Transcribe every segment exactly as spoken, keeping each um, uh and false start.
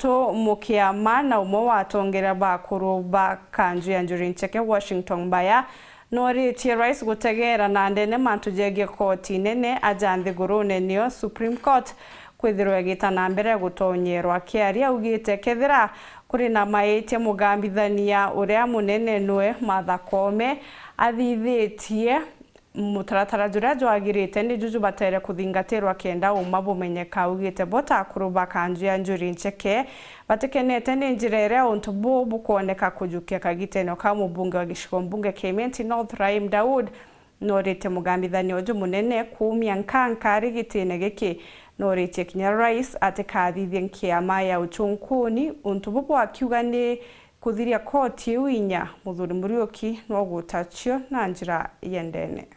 Mukiama na umwe wa atongeria bakuru ba kanju ya Njuri Ncheke, Washington Mbaya, nooritie Rais gutegeera na ndene mantu jegie koti nene aja nthigurune, niyo Supreme Court, kwithirwa igita na mbere gutonyerwa. Akiaria augite kethira kuri na maitia, mugambithania uria munene nwe Martha Koome athithitie mutaratara juria jwagirite ni juju batere kuthingatirwa kenda uma bumenyeka. Augite bo ta akuru ba kanju ya Njuri Ncheke batikenete ni njira iria untu buu bukwoneka kujukia kagitene ka mubunge wa gicigo mbunge kia Imenti North, Rahim Daud, nooritie mugambithania uju munene kuumia nkanka ari gitine giki. Nooritie kinya Rais atikathithie nkiama ya uchunkuni untu bubu, akiuga ni kuthiria koti iu inya, Muthuri Muriuki nogutacio na njira ya ndene.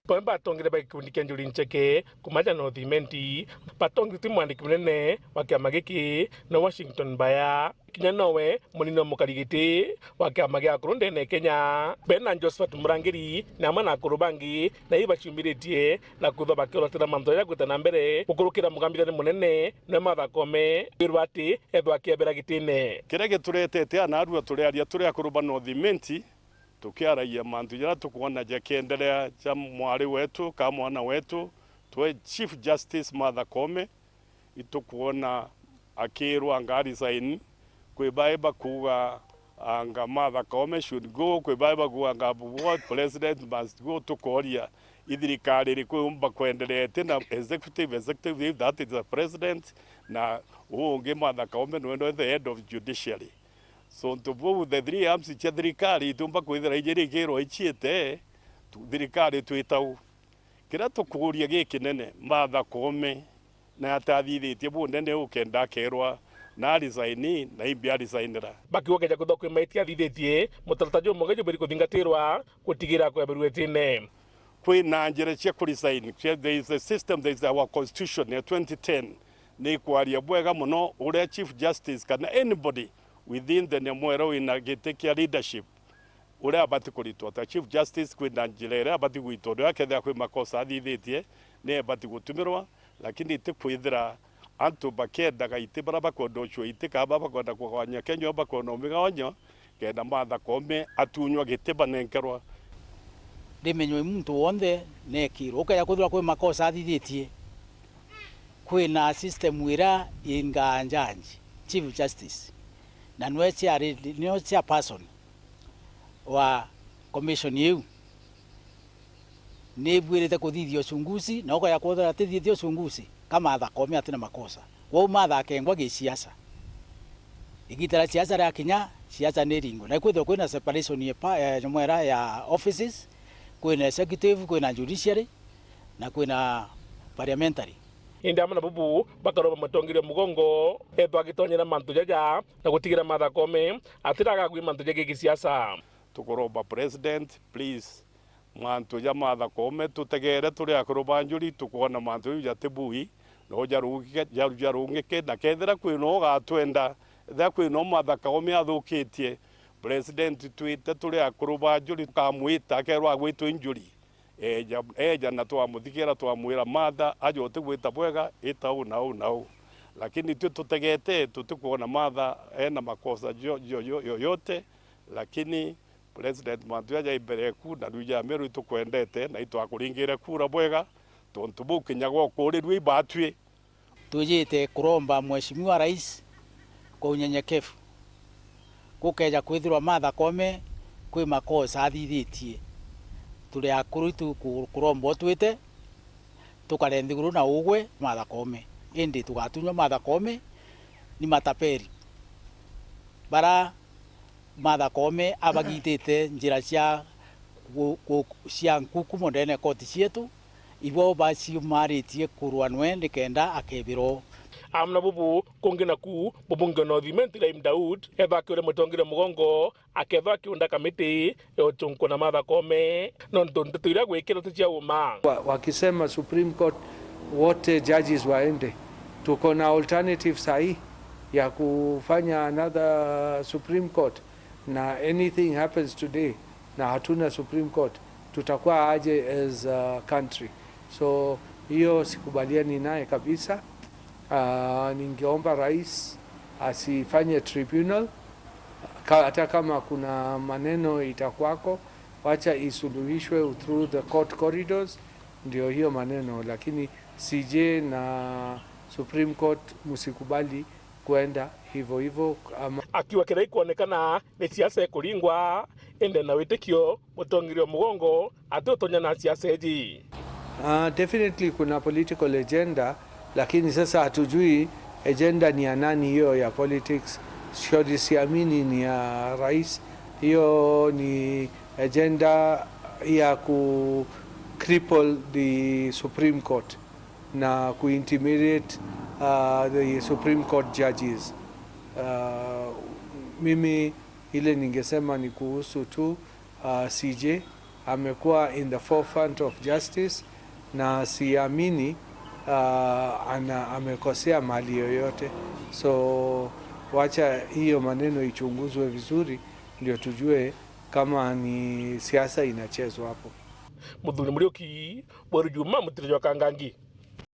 Bamwe batongire ba gikundi kia Njuri Ncheke kuma ja North Imenti batongitwe mwandiki munene wa kiama giki na Washington Mbaya, kinya nowe munini wa mukarigiti wa kiama gia akuru ndene Kenya, Ben na Josephat Murangiri, na amwe na akuru bangi, na ibaciumiritie na kwithwa bakiorotera mantu jaria gwita na mbere gukurukira mugambithania munene na Martha Koome, kwirwa ati ethwa akiebera gitine. Kiria gituretete anarua turiaria turi akuru ba North Imenti, tukiaragia mantu jaria tukwona jakiendelea ja mwari wetu ka mwana wetu, twe Chief Justice Martha Koome, itukwona akirwa anga resign, kwi bae bakuuga anga Martha Koome should go, kwi bae bakuuga anga what president must go, tukoria ithirikari iriku yumba kwendereete na executive, executive if that is the president, na uu ungi Martha Koome nwe nwe the head of judiciary. So untu buu the three arms cia thirikari itiumba kwithira ijirikirwa iciite, tu-, thirikari twitau. Kiria tukuuria gikinene, Martha Koome na atathithitie bunene ukenda akerwa na arisaini na imbi arisignira. Bakiuga keja kwithwa kwi maitia athithitie, mutarata jumwe jubiri kuthingatirwa gutigira kweberua itine. Kwina njira cia kurisign. There is a system, there is our constitution ya twenty ten ni ikwaria bwega mono uria Chief Justice kana anybody within the Nyamwera wina giti kia leadership uria abati kuritwa ta Chief Justice, kwina njira iria abati gwitwa, uria akethira kwi makosa athithitie ni ebati gutumirwa, lakini ti kwithira antu bakiendaga iti baria bakwenda ucua iti, kana baria bakwenda kugawanya Kenya, bakwenda umigawanyo, kenda Martha Koome atunywa giti banenkerwa. Ndimenywe muntu wonthe nekirwe. Ukeja kwithirwa kwi makosa athithitie, kwina system iria ingaa judge, Chief Justice, na nwe chair-, nwe chairperson wa commission iu. Ni ibuirite kuthithia uchunguzi, na ukaja kwithira atithithia uchunguzi, ka Martha Koome atina makosa. Kwou Martha akengwa gisiasa. Igita ria siasa riakinya, siasa ni iringwe. Na ikwithirwa kwina separation ya pa-, ya Nyamwera ya offices, kwina executive, kwina judiciary, na kwina parliamentary. Indi amwe na bubu bakaromba mutongeria mugongo ethwa agitonyera mantu jaja na gutigira Martha Koome atiraga gwi mantu jegii gisiasa. Tukuromba president, please, mantu ja Martha Koome tutegeere turi akuru ba njuri, tukwona mantu jau jati bui, no jarungike, jaru-, jarungike, na kethira kwina ugatwenda, ethira kwina u Martha Koome athukitie, president twite turi akuru ba njuri, tukamwita, akerwa agwitwe njuri. Eja, eja na twamuthikiira, twamwira, Martha, aja utigwita bwega, ita uu na uu na uu. Lakini twi tutegete, tutikwona Martha ena makosa jo-, jo-, jo-, yoyote, lakini President, mantu jaja i mbere eku, na rwija Meru itukwendete, na itwakuringire kura bwega, tontu buu kinya gwokuurirua ibatwi. Twijite kuromba Mheshimiwa Rais kwa unyenyekevu. Gukeja kwithirwa Martha Koome kwi makosa athithitie, turi akuru itu ku-, kuromba utwite, tukare nthiguru na ugwe Martha Koome. Indi tugatunywa Martha Koome ni mataperi. Bara Martha Koome abagitite njira cia gu-, gu-, cia nkukumo ndene koti cietu, ibo baciumaritie kurwa nwe nikenda akebirwo. Amwe na bubu, kungi naku, mubunge wa North Imenti Rahim Daud, ethwa akiure mutongeria mugongo, akethwa akiunda kamiti ya uchunkuna Martha Koome, nontu nteto iria gwikirwa ti cia uma. Wa-, wakisema Supreme Court wote judges waende, tuko na alternative sahi ya kufanya another Supreme Court, na anything happens today na hatuna Supreme Court, tutakuwa aje as a country? So hiyo sikubaliani naye kabisa. Ah, ningeomba rais Asifanye tribunal, ka-, hata kama kuna maneno itakwako, wacha isuluhishwe through the court corridors, ndio hiyo maneno, lakini C J na Supreme Court msikubali kwenda hivyo hivyo ama Akiuga kiria ikwonekana ni siasa ikuringwa, indi na witikio mutongeria mugongo ati utonya na siasa iji. Uh, definitely kuna political agenda, lakini sasa hatujui agenda ni ya nani hiyo ya politics. Sio, siamini ni ya rais. Hiyo ni agenda ya ku cripple the Supreme Court na ku intimidate uh, the Supreme Court judges. Uh, mimi ile ningesema ni kuhusu tu uh, C J amekuwa in the forefront of justice, na siamini uh, ana, amekosea mali yoyote. So wacha hiyo maneno ichunguzwe vizuri, ndio tujue kama ni siasa inachezwa hapo. Muthuri Muriuki, Bweru Juma, Mutiri jwa Kangangi.